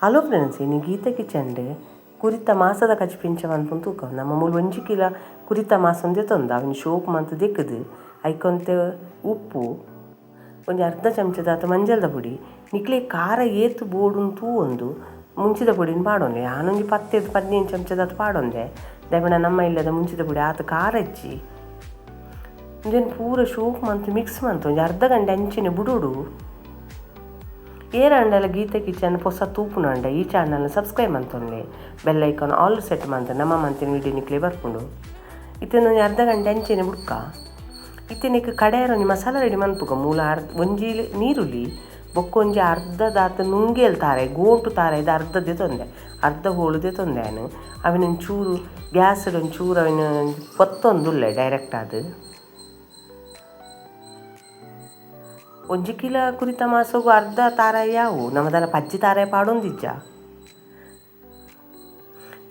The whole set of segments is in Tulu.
ಹಲೋ ಫ್ರೆಂಡ್ಸ್, ಇನಿ ಗೀತ ಕಿಚನ್ಡ್ ಕುರಿತ ಮಾಸದ ಕಜಿಪಿಂಚ ಮನ್ಪುನ ತೂಕ. ನಮ್ಮ ಮೂಲು ಒಂಜಿ ಕಿಲ ಕುರಿತ ಮಾಸ ಒಂದೇ ತೊಂದ ಅವಿನ ಶೋಕ್ ಮಂತ್ ದೆಕ್ಕದು ಐಕೊಂತೆ ಉಪ್ಪು ಒಂಜಿ ಅರ್ಧ ಚಮಚದಾತ ಮಂಜಲ್ದ ಪುಡಿ ನಿಕ್ಲೆ ಖಾರ ಏತು ಬೋಡುನ್ ತೂವೊಂದು ಮುಂಚಿದ ಪುಡಿನ ಪಾಡೊಂದೆ. ಯಾನೊಂಜಿ 10-15 ಚಮಚದಾತ ಪಾಡೊಂದೆ. ದಯಪಂಡ ನಮ್ಮ ಇಲ್ಲದ ಮುಂಚಿದ ಪುಡಿ ಆತ ಖಾರ ಇಜ್ಜಿ. ಇಂದೆನ್ ಪೂರ ಶೋಕ್ ಮಂತ್ ಮಿಕ್ಸ್ ಮಂತ್ ಒಂಜಿ ಅರ್ಧ ಗಂಟೆ ಅಂಚಿನ ಬುಡುಡು. ಏರಾಂಡಲ ಗೀತ ಕಿಚನ್ ಪೊಸ ತೂಪುನಂಡ ಈ ಚಾನಲ್ನ ಸಬ್ಸ್ಕ್ರೈಬ್ ಮಂತೊನ್ಲೆ ಬೆಲ್ ಐಕಾನ್ ಆಲ್ ಸೆಟ್ ಮಂತ ನಮ್ಮ ಮಂತಿನ ವಿಡಿಯೋ ನಿಕ್ಲೆ ಬರ್ಪುಂಡು. ಇತ್ತೆ ಒಂಜಿ ಅರ್ಧ ಗಂಟೆ ಅಂಚಿನ ಬುಡ್ಕ. ಇತ್ತೆ ನಿಕ್ ಕಡೆಯರ ಒಂಜಿ ಮಸಾಲ ರೆಡಿ ಮನ್ಪುಗ. ಮೂಲ ಅರ್ಧ ಒಂಜಿ ನೀರುಳ್ಳಿ ಬೊಕ್ಕ ಒಂಜಿ ಅರ್ಧ ದಾತ ನುಂಗೇಲ್ ತಾರೆ ಗೋಟು ತಾರೆ ಇದು ಅರ್ಧದೇ ತೊಂದೆ ಅರ್ಧ ಹೋಳುದೇ ತೊಂದೆ. ಆನು ಅವಿನ ಒಂಚೂರು ಗ್ಯಾಸ್ ಒಂಚೂರು ಅವಿನ ಪೊತ್ತೊಂದುಲ್ಲೆ ಡೈರೆಕ್ಟ್ ಅದು. ಒಂಜಿ ಕಿಲ ಕುರಿತ ಮಾಸಗು ಅರ್ಧ ತಾರಾಯಿ ಯಾವು ನಮ್ಮದಲ್ಲ ಪಜ್ಜಿ ತಾರಾಯಿ ಪಾಡೊಂದಿಜ್ಜ.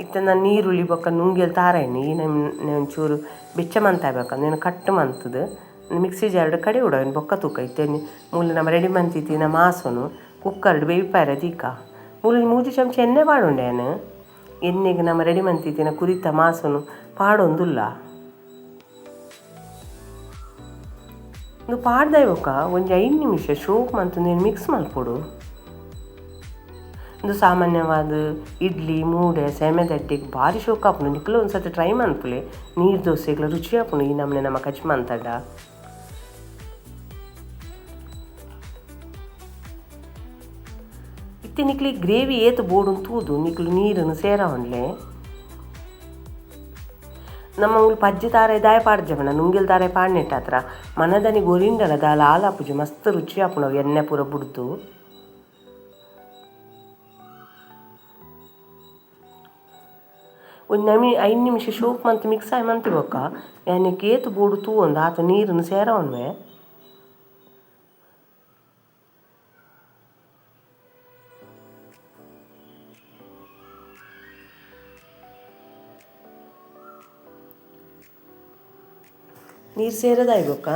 ಇತ್ತೆ ನಾನು ನೀರುಳ್ಳಿ ಬೊಕ್ಕ ನುಂಗೇಲ್ ತಾರಾಯಿನಿ ಈ ನಮ್ಮ ಒಂಚೂರು ಬೆಚ್ಚ ಮಂತಾಯ್ಬೇಕು ನೀನು ಕಟ್ ಮಂತದು ಮಿಕ್ಸಿ ಜಾರ್ಡ್ ಕಡೆ ಉಡ ಬೊಕ್ಕ ತೂಕ. ಇತ್ತೆ ಮೂಲ ನಮ್ಮ ರೆಡಿ ಮಂತಿತ್ತಿನ ಮಾಸನು ಕುಕ್ಕರ್ಡ್ ಬೇಯಿಪಾರ ದೀಕ. ಮೂಲ 3 ಚಮಚ ಎಣ್ಣೆ ಪಾಡೊಂಡೆ. ನಾನು ಎಣ್ಣೆಗೆ ನಮ್ಮ ರೆಡಿ ಮಂತಿತ್ತಿನ ಕುರಿತ ಮಾಸನು ಪಾಡೊಂದುಲ್ಲ. ಇಂದು ಪಾಡ್ದಾಯ್ ಬೊಕ್ಕ ಒಂಜಿ 5 ನಿಮಿಷ ಶೋಕ್ ಮಂತು ನೀನು ಮಿಕ್ಸ್ ಮಲ್ಪೊಡು. ಇಂದು ಸಾಮಾನ್ಯವಾದ ಇಡ್ಲಿ ಮೂಡೆ ಸೇಮೆದಡ್ಡಿಗೆ ಭಾರಿ ಶೋಕ್ ಆಪುಂಡು. ನಿಕ್ಲ ಒಂದ್ಸತಿ ಟ್ರೈ ಮನ್ಪುಲೆ. ನೀರು ದೋಸೆಗ್ಲ ರುಚಿ ಆಪುಂಡು ಈ ನಮ್ನೆ ನಮ್ಮ ಕಜ್ಜಿ ಮಂತಡ. ಇತ್ತೆ ನಿಕ್ಲಿ ಗ್ರೇವಿ ಏತು ಬೋಡು ತೂದು ನಿಕ್ಲು ನೀರನ್ನು ಸೇರವನ್ಲೆ. ನಮ್ಮ ಮೂಲು ಪಜ್ಜಿ ತಾರೆ ದಾಯ ಪಾಡ್ಜವನ ನುಂಗಿಲ್ ತಾರೆ ಪಾಡ್ನೆಟ್ಟಾತ್ರ ಮನದನಿ ಗೊರಿಂಡಲ ದಾಲ ಆಲಾಪುಜಿ ಮಸ್ತ್ ರುಚಿ ಆಪುಂಡು ಎಣ್ಣೆ ಪೂರ ಬುಡ್ದು. ಒಂದು 5 ನಿಮಿಷ ಶೋಕ್ ಮಂತ್ ಮಿಕ್ಸ್ ಆಯ್ ಮಂತಿ ಬೊಕ್ಕ ಯಾನಿಕ್ ಏತು ಬೋಡು ತೂವೊಂದು ಆತ ನೀರನ್ನು ಸೇರವನ್ವೆ. ನೀರು ಸೇರದಾಯ್ ಬೊಕ್ಕ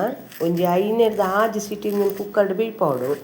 ಒಂಜಿ 5-6 ಸೀಟಿ ಕುಕ್ಕರ್ಡ್ ಬೇಯ್ಪಾವೊಡು.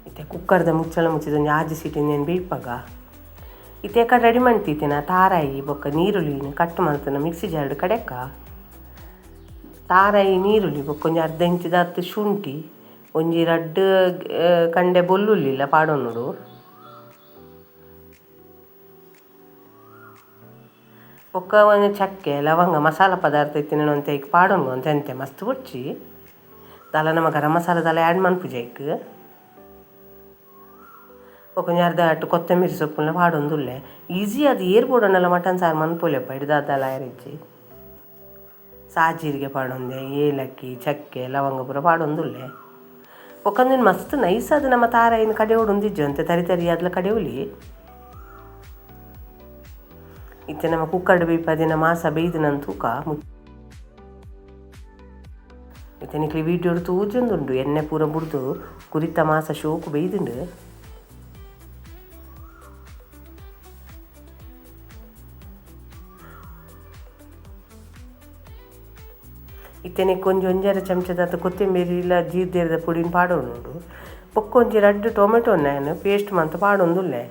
ಇತ್ತೆ ಕುಕ್ಕರ್ದ ಮುಚ್ಚಳ ಮುಚ್ಚಿದ ಒಂಜಿ 6 ಸೀಟಿ ನೇನು ಬೇಯ್ಪಾಗ. ಇತ್ತೆ ಕಡೆ ರೆಡಿ ಮಂತಿತ್ತಿನ ತಾರಾಯಿ ಬೊಕ್ಕ ನೀರುಳ್ಳಿನ ಕಟ್ ಮಲ್ತನ ಮಿಕ್ಸಿ ಜಾರ್ಡ್ ಕಡೆಕ. ತಾರಾಯಿ ನೀರುಳ್ಳಿ ಬೊಕ್ಕ ಒಂಜಿ ಅರ್ಧ ಇಂಚಿದಾತ್ ಶುಂಠಿ ಒಂಜಿ 2 ಕಂಡೆ ಬೊಲ್ಲುಳ್ಳಿಲ್ಲ ಪಾಡೊನುಡು. ಬೊಕ್ಕ ಒಂಜಿ ಚಕ್ಕೆ ಲವಂಗ ಮಸಾಲ ಪದಾರ್ಥ ಇತ್ತಿನ ಒಂತೆ ಐಕ್ ಪಾಡೊನು ಒಂತೆ ಅಂತೆ ಮಸ್ತ್ ಬೊಡ್ಚಿ. ದಾಲ ನಮ್ಮ ಗರಂ ಮಸಾಲ ದಾಲ ಆ್ಯಡ್ ಮನ್ಪುಜ ಐಕ್. ಒಂಜಿ ಅರ್ಧ ಅಟ್ಟು ಕೊತ್ತಂಬರಿ ಸೊಪ್ಪುನ ಪಾಡೊಂದುಲ್ಲೆ. ಈಸಿ ಅದು ಏರ್ ಬೋಡೊಂಡಲ ಮಟನ್ ಸಾರು ಮನ್ಪೊಲೆಪ್ಪ ಹಿಡ್ದಾದಲ ಆಯರಿಜ್ಜಿ. ಸಾಜೀರಿಗೆ ಪಾಡೊಂದೆ ಏಲಕ್ಕಿ ಚಕ್ಕೆ ಲವಂಗ ಪೂರ ಪಾಡೊಂದುಲ್ಲೆ. ಬೊಕ್ಕಂದಿನ ಮಸ್ತ್ ನೈಸ್ ಅದು ನಮ್ಮ ತಾರಾಯಿನ ಕಡೆ ಉಂದಿಜ್ಜು ಅಂತೆ ತರಿ ತರಿ ಅದ್ಲ ಕಡೆಯುಲಿ. ಇತ್ತೆ ನಮ್ಮ ಕುಕ್ಕರ್ಡ್ ಬೇಯ್ಪದಿನ ಮಾಸ ಬೇಯ್ದು ತೂಕ. ಇತ್ತೆ ನಿಕ್ಲಿ ವೀಡಿಯೋ ತೂಜೊಂದುಂಡು ಎಣ್ಣೆ ಪೂರ ಬುಡ್ದು ಕುರಿತ ಮಾಸ ಶೋಕು ಬೇಯ್ದುಂಡು. ಇತ್ತೆನೆ ಕೊಂಚ 1.5 ಚಮಚದಾತ ಕೊತ್ತಂಬರಿ ಇಲ್ಲ ಜೀರ್ದೇರದ ಪುಡಿನ ಪಾಡೊನುಂಡು. ಬೊಕ್ಕ ಒಂಜಿ 2 ಟೊಮೆಟೊ ನಾನು ಪೇಸ್ಟ್ ಮಂತ ಪಾಡೊಂದುಲ್ಲೆ.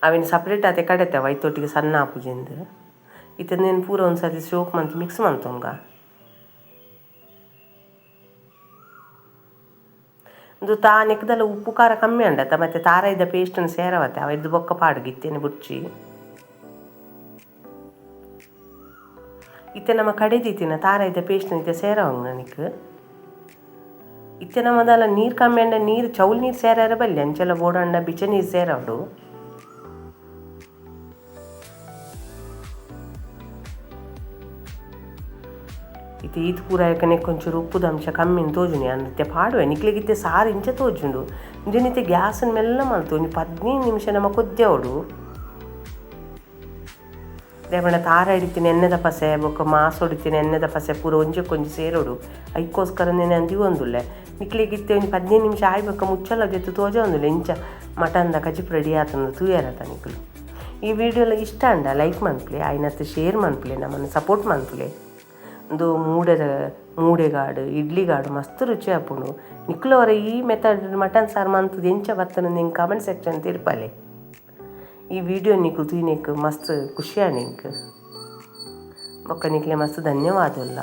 ಅವಿನ ಸಪ್ರೇಟ್ ಆತೆ ಕಡೆತೆ ಐತೊಟ್ಟಿಗೆ ಸಣ್ಣ ಆಪುಜಿಂದು. ಇತ್ತೆ ನೇನು ಪೂರ ಒಂದ್ಸತಿ ಶೋಕ್ ಮಂತ್ ಮಿಕ್ಸ್ ಮಂತೊಂಗ. ಇಂದು ತಾನೆಕ್ದಲ್ಲ ಉಪ್ಪು ಖಾರ ಕಮ್ಮಿ ಅಂಡತ್ತ ಮತ್ತೆ ತಾರಾಯಿದ ಪೇಸ್ಟನ್ನು ಸೇರವತ್ತೆ ಅವ ಬೊಕ್ಕ ಪಾಡುಗೆ ಇತ್ತೇನೆ ಬುಡ್ಚಿ. ಇತ್ತೆ ನಮ್ಮ ಕಡೆದಿತ್ತಿನ ತಾರಾಯಿದ ಪೇಸ್ಟ್ ಇತ್ತೆ ಸೇರವಂಗ ನನಗೆ. ಇತ್ತೆ ನಮ್ಮದಲ್ಲ ನೀರು ಕಮ್ಮಿ ಅಂಡ ನೀರು ಚೌಲ್ ನೀರು ಸೇರಾರ ಬಲ್ಲಿ ಅಂಚೆಲ್ಲ ಬೋಡಂಡ ಬಿಚ ನೀರು ಸೇರವಡು. ಇತ್ತೆ ಈತ್ ಪೂರ ಯಾಕನೆ ಕೊಂಚೂರು ಉಪ್ಪುದ ಅಂಶ ಕಮ್ಮಿನ ತೋಜುನಿ ಇತ್ತೆ ಪಾಡುವೆ. ನಿಕ್ಲೆಗಿತ್ತೆ ಸಾರು ಇಂಚ ತೋಜುಂಡು. ಇಂಜನಿತ್ತೆ ಗ್ಯಾಸನ್ ಮೆಲ್ಲ ಮಲ್ತು ಒಂಜಿ 15 ನಿಮಿಷ ನಮ್ಮ ಕೊದ್ದೇವಡು. ದಾಯೆ ತಾರಾಯಿಡ್ ಇತ್ತಿನ ಎಣ್ಣೆದ ಪಸೆ ಬೊಕ್ಕ ಮಾಸೊಡು ಇತ್ತಿನ ಎಣ್ಣೆದ ಪಸೆ ಪೂರ ಒಂಜೆಕ್ಕೊಂಜಿ ಸೇರೊಡು. ಐಕೋಸ್ಕರ ನಾನು ದೀವೊಂದುಲ್ಲೆ. ನಿಕ್ಲೆಗ್ ಇತ್ತೆ ಒಂಜಿ 15 ನಿಮಿಷ ಆಯಿ ಬೊಕ್ಕ ಮುಚ್ಚಳ ದೆತ್ತ್ ತೋಜೊಂದುಲ್ಲೆ ಇಂಚ ಮಟನ್ದ ಕಜಿಪು ರೆಡಿ ಆತುಂಡು ತೂಯರತ ನಿಕುಲು. ಈ ವಿಡಿಯೋಲ ಇಷ್ಟ ಆಂಡ ಲೈಕ್ ಮನ್ಪುಲೆ, ಆಯಿನತ್ ಶೇರ್ ಮನ್ಪುಲೆ, ನಮ್ಮನ್ನು ಸಪೋರ್ಟ್ ಮನ್ಪುಲೆ. ಉಂದು ಮೂಡೆದ ಮೂಡೆಗಾಡು ಇಡ್ಲಿಗಾಡು ಮಸ್ತ್ ರುಚಿ ಆಪುಂಡು. ನಿಕುಲು ಅವರ ಈ ಮೆಥಡ್ ಮಟನ್ ಸಾರು ಮಂತುದು ಎಂಚ ಬತ್ತನ ನಿಂಗೆ ಕಾಮೆಂಟ್ ಸೆಕ್ಷನ್ ತೆರಿಪಾಲೆ. ಈ ವಿಡಿಯೋ ನಿಕುಲು ತೂಯಿನೆಕ್ ಮಸ್ತ್ ಖುಷಿ ಆಂಡ್ ಎಂಕ್. ಬೊಕ್ಕ ನಿಕ್ಲೆ ಮಸ್ತ್ ಧನ್ಯವಾದಲ್ಲ.